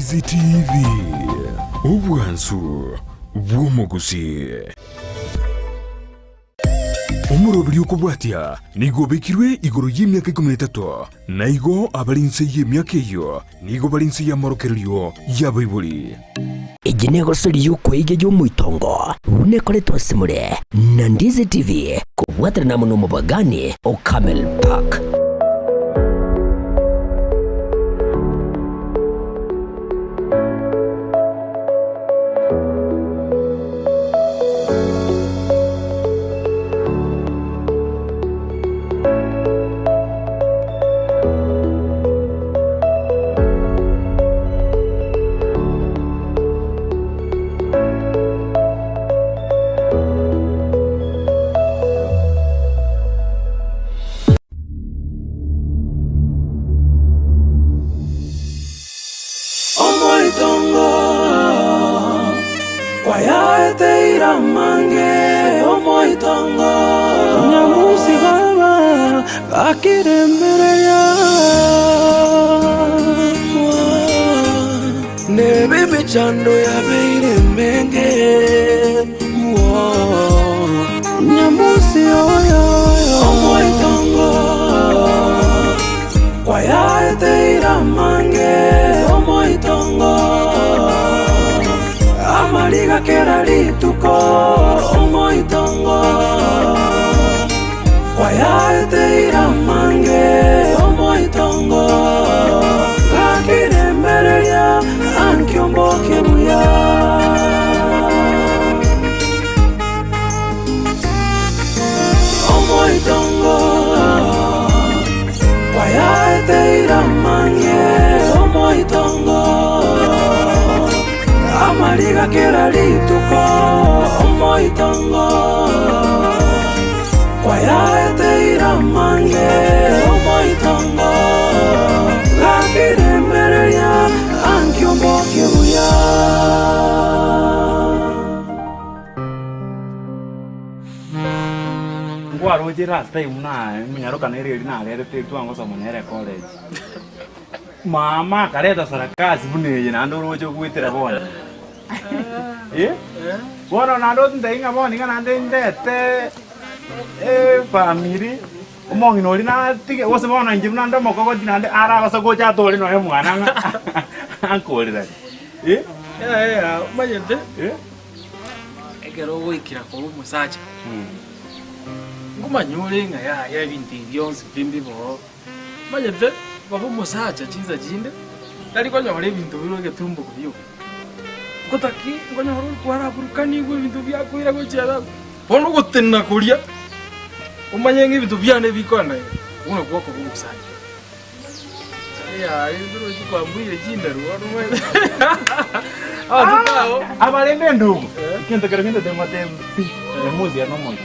Ndizi TV, obwansu bw'omogusii. Omoroberi okobwatia nigo obekirwe igoro y'emiaka ikomi na etato, na igo abare inse y'emiaka eyio nigo bare inse y'amorokererio y'abaibori. Eye negosori y'okweiga y'omoitongo buna ekoretwe ase more na Ndizi TV kobwaterana amo n'omobagani o Camel Park. Omoitongo kwayaeteire amange, omoitongo. Nyamusi baba gakiremereria, Nebe emechando yabeire emenge, Nyamusi oyo, omoitongo. Kwayaeteire amange omoitongo, amariga kera rituko omoitongo. Kwayaeteire amange omoitongo, gakiremereria ankio mbokie buya. Omoitongo. Kwayaeteire amange omoitongo, amariga kera rituko omoitongo. Kwayaeteire amange omoitongo, gakiremereria ankio mbokie buya. Nkwaroche last time na eminyaroka nere eria narerete eria twangosoma nere college. Mama akareta sarakasi buna eye naende oroche ogwetera bono. Eh? Bono naende otintebie ng'a bono iga naende ndete efamiri, omong'ina oria natige gose bono inche buna nde omokogoti naende aragose gocha atore nonye mwana ng'a ankoreranie. Eh? Yaya omanyete. Eh? Ekero ogoikera koba omosacha, nkomanya ore ng'a yaya ebinto ebi bionsi pi mbibe oo. Omanyete koba omosacha chinsa chinde, tari konyora ebinto bire egetumbo bioka. Ngotaki nkonyora ore kwaraburukanigwe ebinto biakoira gochia iga, bono ogotenena koria, omanye ng'a ebinto biane bikoenda iga, okwo nakwo okoba omosacha. Abarende endugu, egento keria gento teng'otebi pi, Nyamusi ere nomoito.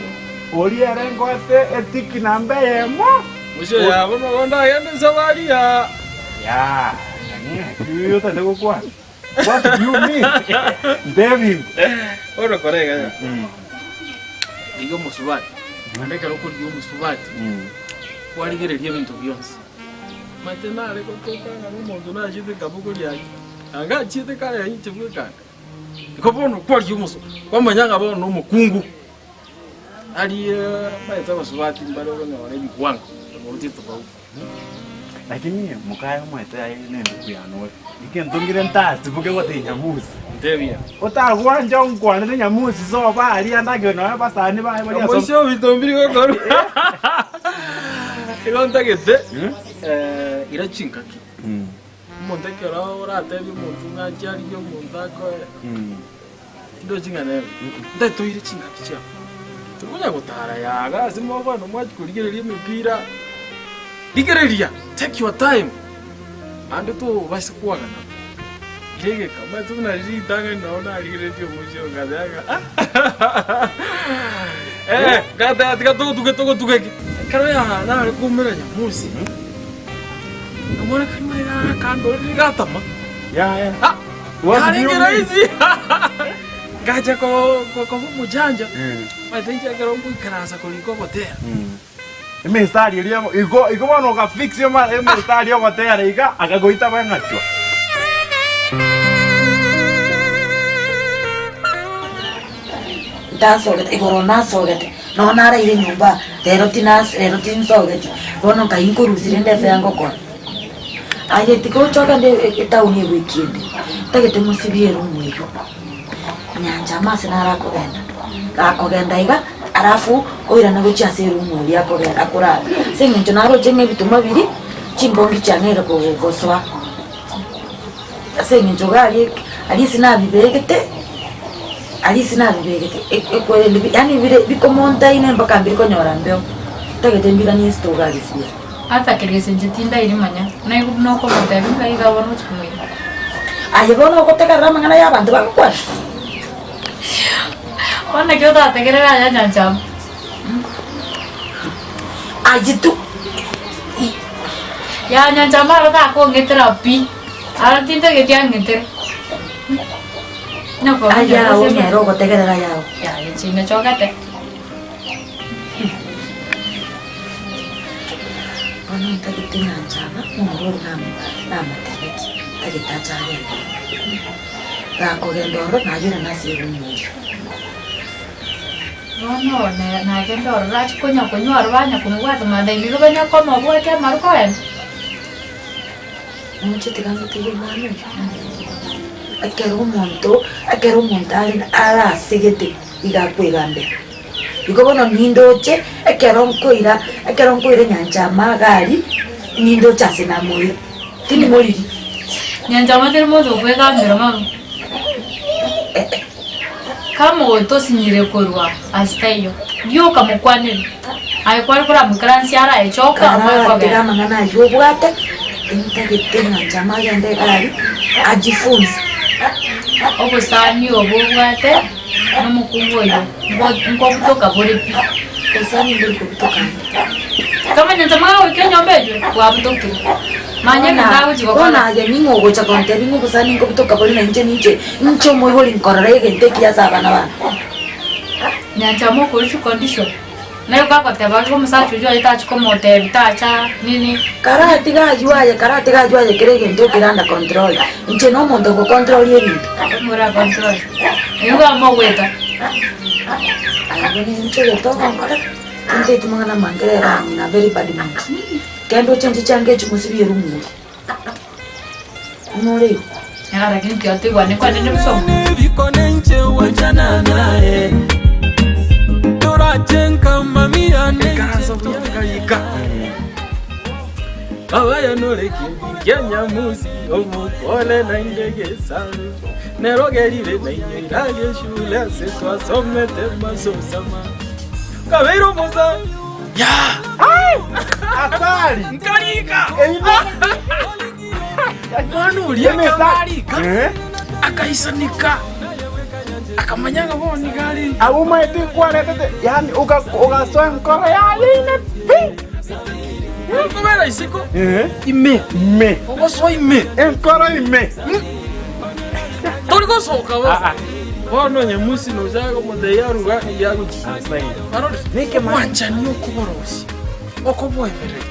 Oria ere ngoete etiki namba eyemo. Mwisho yabo mogondo agende esabari ya. Yaa, ng'aki otagete gokwana? What do you mean? Ntebi inwe. Bono kora iga ya. Rigia omosubati, naende ekero okorigia omosubati, kwarigereria ebinto bionsi. Omanyete nare gotoka ng'a omonto nachiete nkabogoria aye, anga achiete kare inche bweka anga. Igo bono kwarigia omosu, kwamanya ng'a bono nomokungu, aria omanyete abasubati mbare okonyora ebigwango tofauti tofauti. Lakini mokaye omanyete aye nendugu yane ore, egento nkere ntasiboke gotebia Nyamusi. Ntebia. Otagwancha onkwanere Nyamusi sobo aria ndakire nonya abasani baye baria ase Omoisia obito mbiri gokorwa. Igo ntagete eh, ira chingaki. Omonto ekero oratebie omonto ng'a ache arigie omonto akoe, tindochi ng'a nere. Ntagete oire chingaki chiao. Torikonya gotara yaga ase mokogenda mwachia korigereria emepira, rigereria, take your time, naende tobasa kwagana. Ira egeka, omanyete buna riria ritang'ani nabo narigereretie omoisia oyo ngateba ng'a ah, eh, ngateba tiga togotuge togotuge ki. Ekero ya nare koumera nyamusi, nkamona karimo iga akandorire iga atama. Yaya. Ah, What do you yarenge mean? rahisi. Ngacha ko- ko- koba omojanja, omanyete inche ekero ngoikaransa korika ogotera, Emistari eria igo igo bono ogafix emistari ogotera iga akagoita beng'achwa. Ntasogete, igoro nasogete, nonya naraire nyomba, rero tinas rero tinsogeti, bono nkai nkorusia rende ase ngokora. Aye tiga oche ogende etown ewiki ende, ntagete mosibie eroom eywo, nyancha ama ase naro akogenda, gakogenda iga, alafu oirane gochia ase eroom eria akogenda akorara. Ase eng'encho naroche ng'a ebituma biria, chimbongi chiang'eire ko- gosoa. Ase eng'encho iga aria aria ase nabibegete, aria ase nabibegete ekwerende bi yaani bire bikomontaine mpaka mbiri konyora mbeo, ntagete mbiranie ase togaria buya. Ata kerese inche tindairi manya, naigwe buna okomotebia ng'a iga bono ochia komoira. Aye bono ogotegerera amang'ana y'abanto bagokwana? Bono naki otategerere aya nyanchama? Aye tu Yaya nyanchama aro takong'etera pi, aro tintageti ang'etere. Ayao nere ogotegerera ayao. Yaya chinachogete. Bono ntagete nyanchama omorwori nam- namotebetie, ntagete ache agende. Gakogenda ororo nayoirane ase eroom eyio. Bono nagende ororo achie konya konywa aro banya komobwata manda ime igo banya komobwatia amaru kogenda. Inche tiga ngotebi omwana oyo, ekero omonto ekero omonto are arasegete iga akwegambera. Igo bono nindoche ekero nkoira ekero nkoira nyanchama iga aria, nindoche ase namoira, tindimoriri. Nyanchama teri monto okwegambera mama. Kama tosinyire korwa ase taiyo, rioka mokwanere. Aye kware koramoikaransie araye choka omoe Karatiga kogenda. amang'ana ayio obwate, intagete nyanchama agende iga aria, ajifunze. Obosani obo obwate nomokungu oyio, nko- nkobutoka bore pi. Obosani mbori kobutoka ande. Kama nyanchama gagoika enyomba eyio, bwabutokire. Manya ebinto agochia Bono gokora. aye ning'o ogocha gontebia ng'a obosani nkobutoka bore na inche ninche inche omoibori nkorora egento ekiya ase abana bane. Nyanchama okorisia condition. Naye gagoteba iga omosacha oyio aye tachi komotebia tacha nini. Karatiga aywo aye karatiga aywo aye kera egento okere under control. Inche na omonto ogocontrol ebinto. Omora control. Oyio gamogoeta. Aye bono inche egento ogonkora, tinteti mang'ana amange rero am in a very bad mood. Kende ochenche chianga echi mosibie erumori. Buna ore igo. Lakini tiga kwanene bosongo. Ekaransa buya nkarika Abaya norekendi kia nyamusi omokole nainde gesaru nerogerire nainyo irage shule ase twasomete masosama kabeire omosa ya Hatari! nkarika Omwana oria ekero arika akaisanika akamanya ng'a bono nigo are Abwo omanyete nkwaretete, yaani ogasoa enkoro yaye ime pi. Okobera isiko ime Ime. ogosoa ime Enkoro ime. tori gosoka bo bono onye musi nochaka komotebia aruga nigo agochia Arore obwanchani okoborosia okoboemereria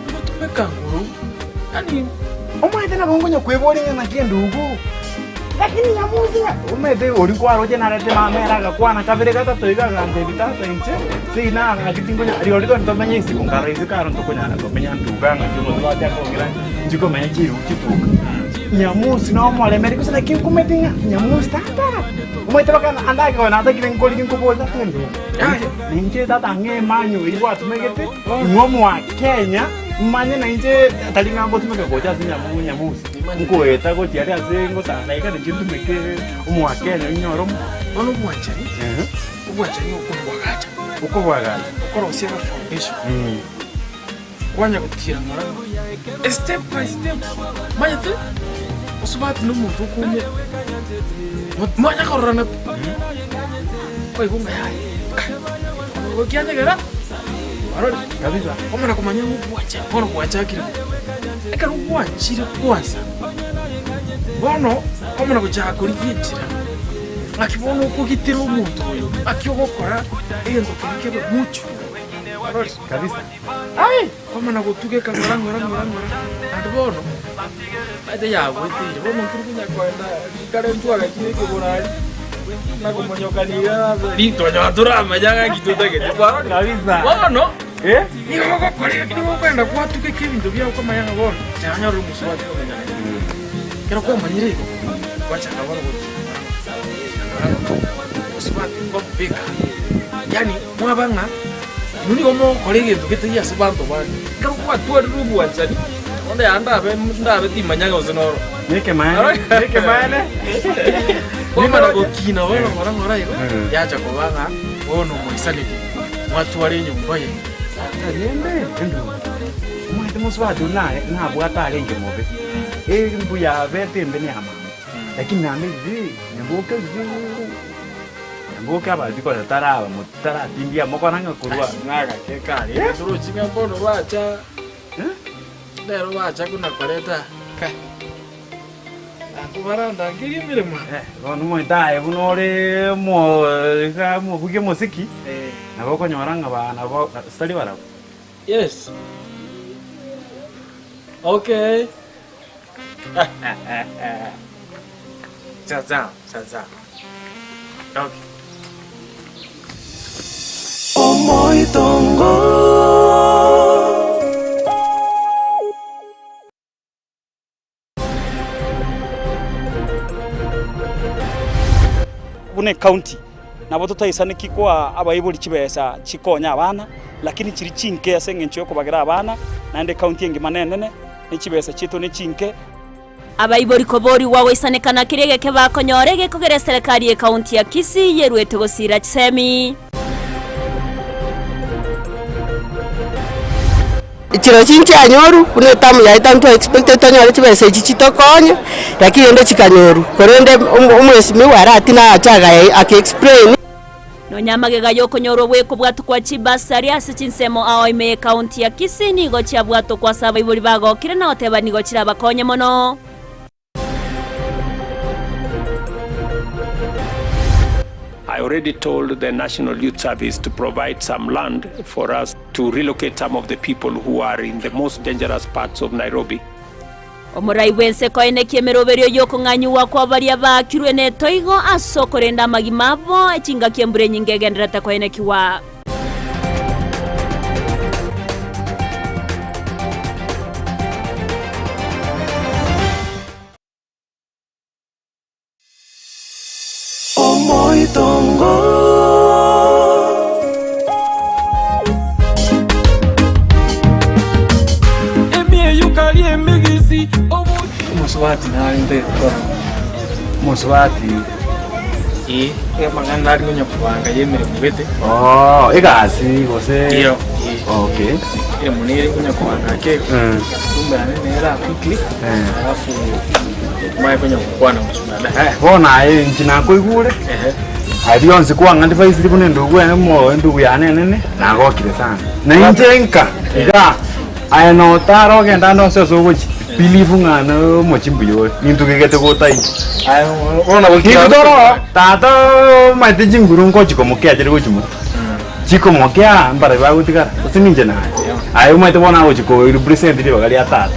Ogotumeka nguru, yaani Omanyete nabo nkonya kweboria ng'a naki endugu, lakini nyamusi ng'a omanyete oria kwaroche narete mama ere agakwana kabere gatato iga agantebia tata inche seina ng'aki tinkonya rirorio twari tomenye isiko nkarora isiko aro ntokonyara komenya nduga ng'aki omosubati akong'ira inche komenya chiru chituka. Nyamusi nomoremeri gose naki nkumete ng'a nyamusi tata, omanyete mpaka ande ake natakire nkorigia nkoboria tata endugu, inche tata ng'a emanyo eywo gwatumegete. Inwe omwakenya, manye nainche tari ng'a ngotumeka gocha ase nyamu nyamusi, nkoeta gochia aria ase ngotara iga ninche ntumeke omwakenya inyore omo. Bono obwanchani, obwanchani okoboagacha, Okoboagacha. okorosia ebe foundation, kwanya gotira ng'ora ng'ora, step by step, omanyete osubati na omonto okoumera, mwanya kororana pi, kwaigwa ng'a yaya, kai, okianyegera. Kabisa. Omana komanya ng'a obwanchani bono bwachakire buya. Ekero bwanchire kwansa, bono omana gochaka korigia enchera, ng'aki bono okogitera omonto oyo, ng'aki ogokora egento keria kebe mutual. Orore? Kabisa. Ai! Kwamana gotugeka ng'ora ng'ora ng'ora ng'ora, naende bono. Omanyete yagweteire, bono ntori konya koenda rikare ntwagachire ekegoro aria, na komonyokania iga ase ritonyora toramanya ng'a ki totagete kwarorire. Kabisa. Bono, Eh? nigo ogokora eke, nigo okoenda kwatugeka ebinto biago kwamanya ng'a bono, inche nanyore omosubati komenya naye. Ekero kwamanyire igo, gwachaka bono gochia ng'ora ng'ora, omosubati kwamobeka yaani mwaba ng'a inwe nigo mogokora egento getari ase abanto bande. Ekero gwatwarire obwanchani, bono yaya ndabe ndabe timanya gose noro. Nekemaene, nekemaene. Kwamana gokina bono ng'ora ng'ora igo, yacha koba ng'a bono moisaneke, mwatwara enyomba yaino. Rende endugu, omanyete mosubati oria naye nabwate arenge mobe, mbuya abete embe neamama, lakini naende riria nyaboke riria nyaboke abaeti konya taraba taratindia mokora ng'a korwa. Nagake karenge torochi ng'a bono bacha, rero bacha buna koreta kai, abanto barandangerie emeremo. Bono omonto aye buna ore omo iga omobugia omosiki, nabo okonyora ng'a ba nabo tari barabwo. Yes. Okay. Sawa sawa. Okay. Omoitongo. Buna ecounty nabo totaisaneki koa abaibori chibesa chikonya abana, lakini chiria chinke ase eng'encho yokobagera abana, naende ecounty engima nenene, ne chibesa chiaito ne chinke. Abaibori koborigwa goisanekana keria egeke bakonyora egekogera eserekari y'ekaunti ya Kisii yeruete gosiira chisemi. Chirochio nchianyorwa, buna etamu yaye tantwa expected tonyore chibesa echi chitokonye, lakini rende chikanyorwa. Korende omo omwesimigwa aratina ache agae aka explain. Nonya amagega y'okonyorwa gw'ekobwatokwa chibasari ase chinsemo ao ime y'ekaunti ya Kisii nigo chiabwatokwa ase abaibori bagokire na goteba nigo chirabakonye mono. I already told the National Youth Service to provide some land for us to relocate some of the people who are in the most dangerous parts of Nairobi. Omorai bw'ense koenekia emeroberio y'okong'anyigwa kwa baria baakirwe netoigo ase okorenda amagima abo, chingaki embura enyinge egendererete koenekigwa. Omoitongo. Emieyukari emegisi Omosubati narente korora. Omosubati. Ee, amang'ana nare konya kobanga y'emeremo gete. Oh, egasi gose? Iyo, ee. Okay. Emeremo nere konya kobanga ake. Tumberane nere quickly. Alafu manye konya gokwana gochia baadaye. Eh, bono aye inche nakoigure. Ehe. Aye bionsi kwang'a advice buna endugu emo endugu yane enene, nagokire sana. Na inche nka, iga, aye notara ogende ande onsi ase ogochia, believe ng'a na omochie mbuya ore, nintugegete gotaiyo. Aye bono nabo Ninki toro, tata omanyete chinguru ngochi komokea chire gochia motwe. Chikomokea mbarabwo bagotigara, gose ninche naye. Aye omanyete bono agochia ko represent ribaga ria tata.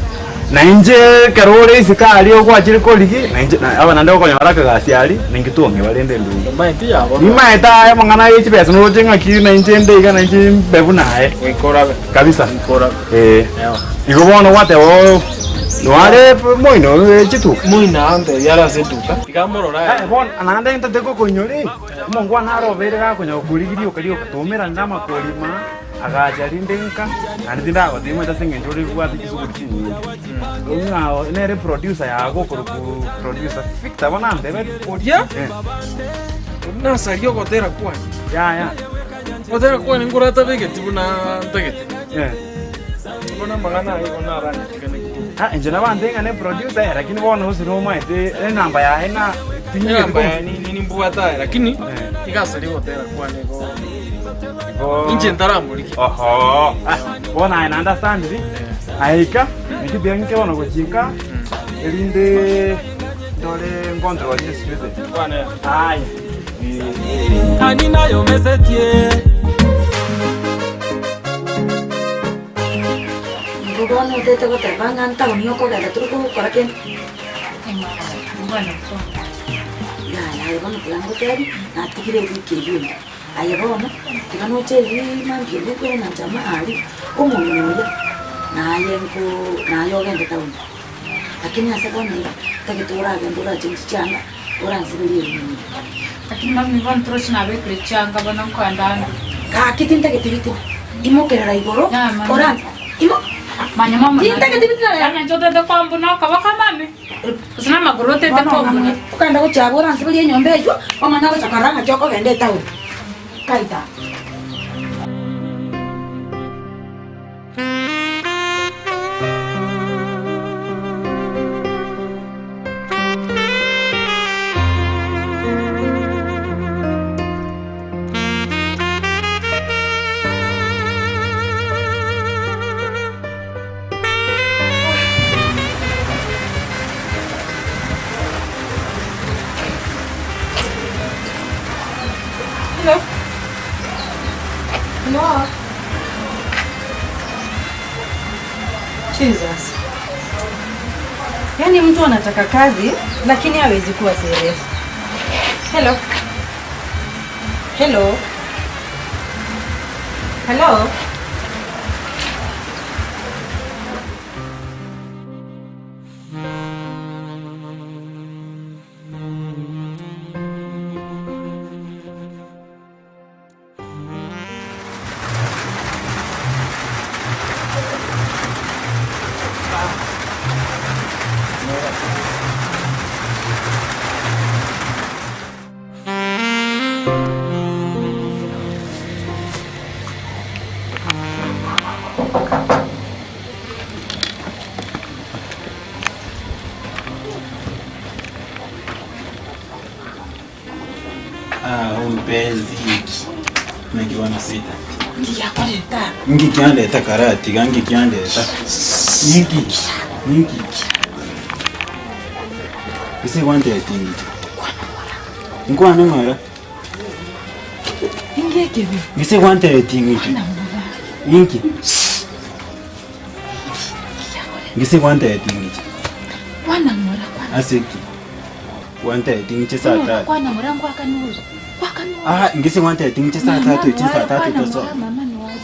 Na inche ekero ore isiko aria ogwachire korigia, na inche aba naende okonyora akagasi aria, na inki twong'e rende endugu. Nimaete aye amang'ana ye chibesa noroche ng'aki na inche inde iga na inche mbe buna aye. Kabisa. Eh. Igo bono gwateba oo noare moino chituka. Moino antebia are ase eduka. Tiga amorore aye. Eh, bono naende ntete gokoinyora eh, omongwana arobeire gakonya gokorigia rioka rioka, twaumerana amakorima. Agacha rinde nka, naende tindagotebia omanyete ase eng'encho ore bwate chisukuru chinyinge. Ng'a nere producer yago okorokwa producer Victor bono antebeti. Oria Eh. oria nasaria ogotera kwane. Yaya. Ogotera kwane nkoratabegeti buna ntagete. Eh. Bono amang'ana aye igo naranyetigane kidogo. Ah, inche nabante ng'a ne producer eh, lakini bono gose nomaete enamba yaye na tinyigeti Enamba komo- yaye ni- nimbwate aye lakini Eh. iga asaria ogotera kwane igo. Igo Inche ntaramorike. Oho. Ah, bono aye naende asandiri. Aika, naki buya nke bono gochinka, erinde ndore ncontrol esibete. Aya. Ani nayo mesetie. Bono otete goteba ng'a ntaoni okogenda tore kogokora kende. Yaya aye bono tiga ngotebi, natigire ewiki eywo ende. Aye bono, tiga noche erii mambia ende nkoirana na jamaa aria, omong'ina oria, naye nko naye ogende taoni. Lakini ase bono iga, ntagete oragende orachenchi chianga, oransiberie eroom eye. Lakini mami bono torochi nabekire chianga bono nkoenda ande. Gaki tintageti bitina, imokerera igoro, oransi imo Manya mama tintageti bitina rero. Yaani inche otete kombuna okoboko mami? Gose namagoro otete kombuna? Okogenda gochia abwo oransiberie enyomba eywo, omanye gocha korora ng'aki okogenda etaoni. Kaita. Hello. Hello. Jesus. Yaani mtu anataka kazi lakini hawezi kuwa serious. Hello. Hello. Hello. Ah, mpenzi iki nakiwana sita Ngiyakoreta. ngi kyandeta karati gangi kyandeta niki niki ise kwandeta ingiki nkwana ng'ora Ingekebe. ngise kwandeta ingiki inki ngise kwandeta ingiki Kwana ng'ora kwana. asiki kwandeta ingiki saa tatu Kwana ng'ora ngwakanura. Kwakanura. ah ngise kwandeta ingiki saa tatu ichi saa tatu toso Mama ni waje.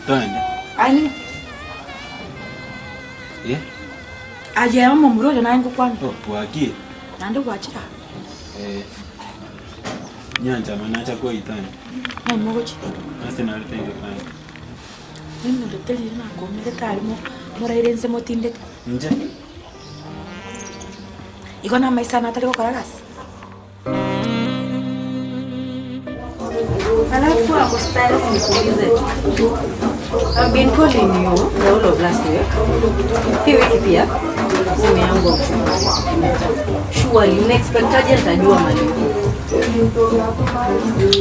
twende Ani eh aye omomura oyo naye ngokwana. oh bwaki Naende gwachira. eh nyanja manacha koitani Naye mogochi. ase naritenga fani Ning'ondo teri nakomire tarimo moraire nse motindete. nje Igo namaisa natari gokora gasi. Alafu ako styles nikuulize. I've been calling you the whole of last week. Hii wiki pia simu yangu hauchukui. Surely unaexpectaje nitajua malipo?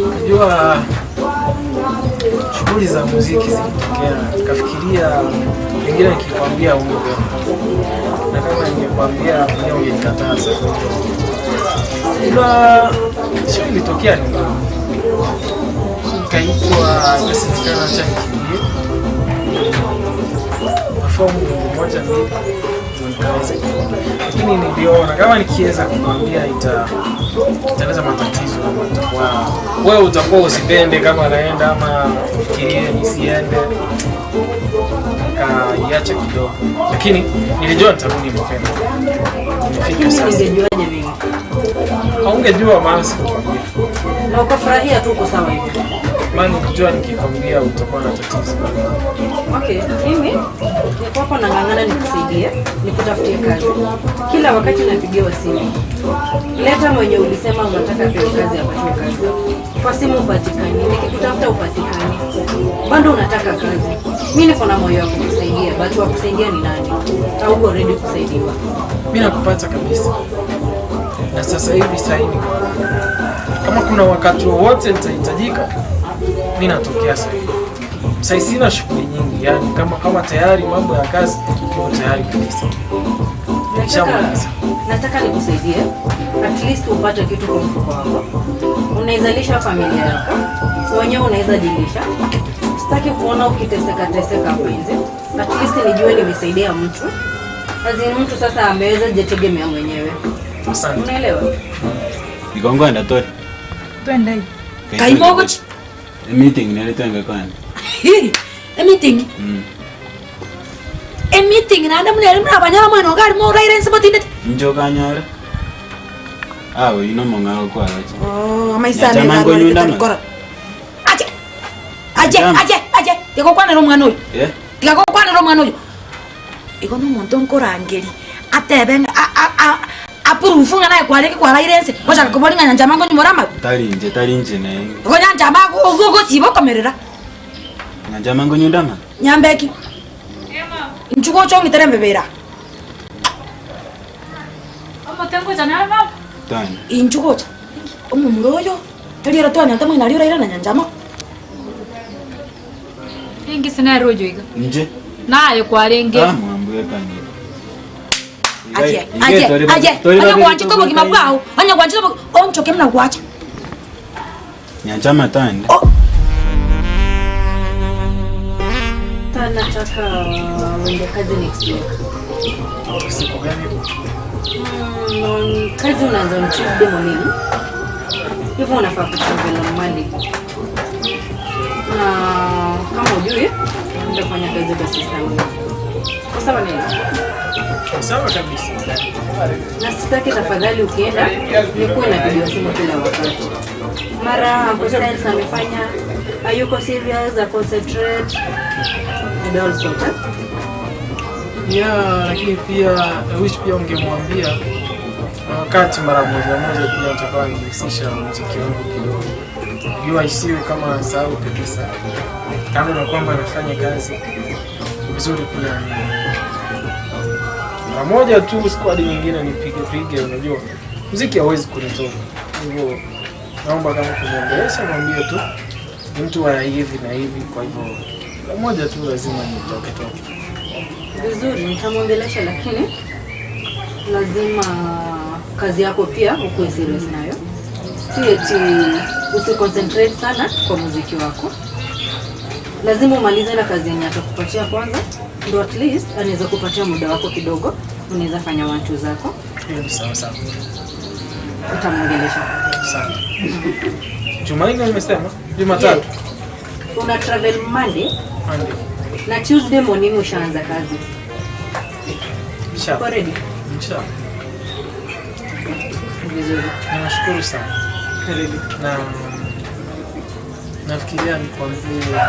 Unajua shughuli za muziki zilitokea, nikafikiria pengine nikikwambia unge, na kama ningekwambia pengine ungenikataza, ila sio, ilitokea ni ngumu, nikaitwa, ikasemekana acha nikimbie perform wimbo moja mbili ndio nikaweza kuona, lakini niliona kama nikiweza kukwambia ita italeta matatizo ama itakuwa wewe utakuwa usipende kama naenda ama ufikirie nisiende, nikaiacha kidogo, lakini nilijua nitarudi mapema. Nimefika Lakini sasa. ningejuaje mimi? Haungejua maana sikukwambia, Na ukafurahia tu uko sawa hivi. maana nilijua nikikwambia utakuwa na tatizo. Okay, mimi niko hapa nang'ang'ana nikusaidie, nikutafutie kazi. Kila wakati napigiwa simu. Leta mwenye ulisema unataka apewe kazi apatiwe kazi. Kwa simu upatikani, nikikutafuta upatikani. Bado unataka kazi. Mi niko na moyo wa kukusaidia, but wa kusaidia ni nani? Hauko ready kusaidiwa. Mi nakupata kabisa, na sasa hivi sahii niko kama kuna wakati wowote nitahitajika, mi natokea sahii. Sahii sina shughuli nyingi, yani kama kama tayari mambo ya kazi niko tayari kabisa, Nataka, nishamaliza. nataka nikusaidie at least upate kitu kwa mfuko wako. Unaweza lisha familia yako wenyewe, unaweza jilisha. Sitaki kuona ukiteseka teseka hapo nje. At least nijue nimesaidia mtu. As in mtu sasa ameweza jitegemea mwenyewe. Asante. Unaelewa? Ikongoenda tori. Twende. Kaimogochi. Meeting nere twende kwani. Hi, emeeting. Emeeting naende muna ere muna abanyora mwena iga arimo oraire ense motindete. Inche okanyore. Awe ino omong'ao kwagacha. Oh, amaiso ane Nyachama iga arwarete nkonyunda tari amate. korora. Ache! Ache, Nyachama. ache, ache! Tiga gokwanera omwana oyo. Eh? Tiga gokwanera omwana oyo. Igo nomonto nkorangeria atebe ng'a a- a- a- apurufu ng'a naye kwarenge kwaraire ense, gochaka koboria ng'a Nyanchama nkonywa more amaru. Tari inche, tari inche nere. Igo Nyanchama ogosiba okomerera. Nyanchama nkonyunda amaru. Nyambeki, inchuo gocha ong'itere embebe ere aa. Omote ngocha nare mama. Tony. Inchuo gocha, omomura oyo, tari ere twanyarete amang'ina aria orairana Nyanchama. Inki sinere oyo iga? Inche. Naye kwarenge. Ah, mwambwe kanye. Aye, aye, aye, onye gwanchete obogima bwao, onye gwanchete obogi, onchoke buna gwacha. Nyanchama tande. Sasa nataka uende kazi next week. Siku gani? Kazi unaanza on Tuesday morning. Hivyo unafaa kutravel on Monday. Na kama hujui, utafanya kazi kwa sister yangu. Kwa sawa nini? Sawa kabisa. Na sitaki tafadhali ukienda nikuwe napigiwa simu kila wakati. Mara Uncle Styles amefanya hayuko serious, a concentrate and all sort. eh? Yeah, lakini pia I wish pia ungemwambia na wakati mara moja moja pia nitakuwa nihusisha muziki wangu kidogo. Jua isiwe kama sahau kabisa. Kando na kwamba nafanya kazi vizuri pia ni mara moja tu squad nyingine nipige pige, unajua muziki hauwezi kunitoka. Hivyo naomba kama kumwongelesha mwambie tu ni mtu wa hivi na hivi, kwa hivyo mara moja tu lazima nitoke toke. Vizuri, nitamwongelesha lakini lazima kazi yako pia ukuwe serious nayo, si eti usiconcentrate sana kwa muziki wako. Lazima umalize na kazi yenye atakupatia kwanza, ndo at least anaweza kupatia muda wako kidogo, unaweza fanya wantu zako, Hiyo ni sawa sawa. utamwongelesha. Sawa. Jumanne umesema? Jumatatu. Una travel Monday Monday. na Tuesday morning ushaanza kazi. Sha. Uko ready? Sha. Vizuri. Nawashukuru sana. Na nafikiria nikwambie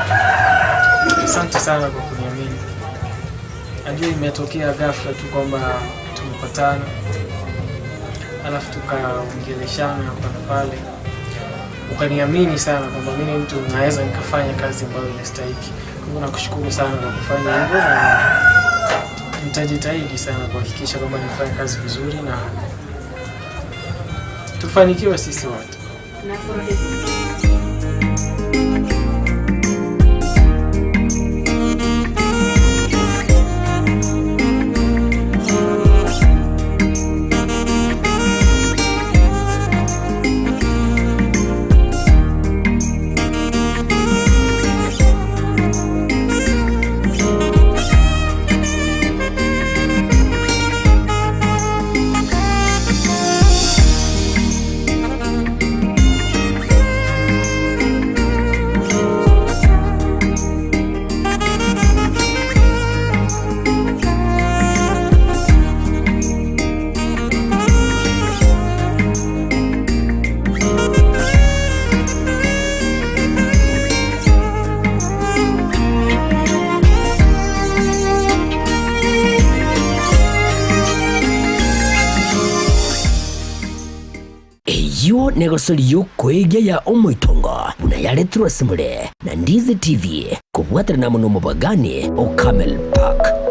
asante sana kwa kuniamini. Najua imetokea ghafla tu kwamba tumepatana, alafu tukaongeleshana hapa na pale, ukaniamini sana kwamba mimi ni mtu naweza nikafanya kazi ambayo inastahiki. Kwa hivyo nakushukuru sana kwa kufanya hivyo, na nitajitahidi sana kuhakikisha kwamba nifanye kazi vizuri na tufanikiwe sisi wote. Nafurahi. Eyio negosori y'okoegia ya omoitongo buna yaretirwe ase more na Ndizi TV kobwaterana amo nomobagani o Camel Park.